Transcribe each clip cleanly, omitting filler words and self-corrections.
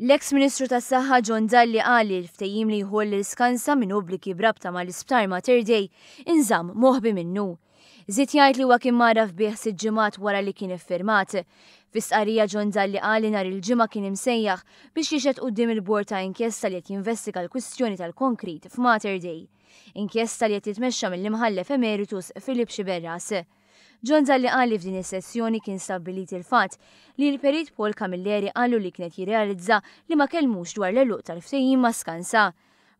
L-eks Ministru tas-Saħħa John Dalli qal li l-ftehim li jħoll lil Skansa minn obbligi b'rabta mal-Isptar Mater Dei inżamm moħbi minnu. Żied jgħid li huwa kien mgħarraf bih sitt ġimgħat wara li kien iffirmat. Fi stqarrija John Dalli qal li nhar il-Ġimgħa kien imsejjaħ biex jixhed quddiem il-bord ta' inkjesta li qed jinvestiga l-kwistjoni tal-konkrit f'Mater Dei. Inkjesta li qed titmexxa mill-Imħallef Emeritus Philip Sciberras. John Dalli qal li f'din is-sessjoni kien stabbilit il-fatt li l-Perit Paul Camilleri qallu li kien qed jirrealizza li ma kellmux dwar l-għeluq tal-ftehim ma' Skansa.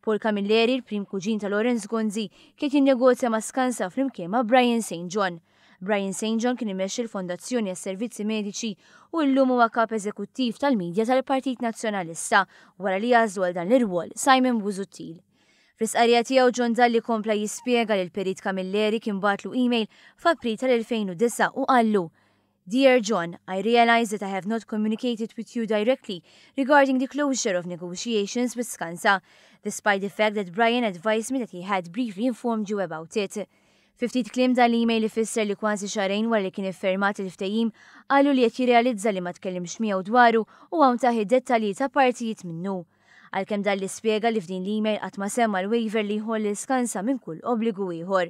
Paul Camilleri, il-prim kuġin ta' Lawrence Gonzi, kien qed jinnegozja ma' Skansa flimkien ma' Brian St John. Brian St John kien imexxi l-Fondazzjoni għas-Servizzi Mediċi u llum huwa kap eżekuttiv tal-media tal-Partit Nazzjonalista wara li għażlu għal dan l-irwol Simon Busuttil. Fl-istqarrija tiegħu John Dalli kompla jispjega li l-Perit Camilleri kien bagħatlu email f'April tal-2009 u qallu, Dear John, I realise that I have not communicated with you directly regarding the closure of negotiations with Skansa, despite the fact that Brian advised me that he had briefly informed you about it. Fi ftit kliem dan l-email ifisser li kważi xahrejn wara li kien iffirmat il-ftehim qallu li qed jirrealizza li ma tkellimx miegħu dwaru u hawn tah id-dettalji ta' partijiet minnu. Għalkemm Dalli spjega li f'din l-email qatt ma semma l-waiver li jħoll lil Skansa minn kull obbligu ieħor.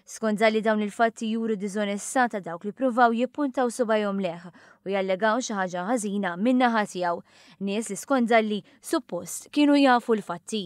Skont Dalli dawn il-fatti juru d-diżonestà ta' dawk li ppruvaw jippuntaw subgħajhom lejh u jallegaw xi ħaġa ħażina min-naħa tiegħu, nies li skont Dalli suppost kienu jafu l-fatti.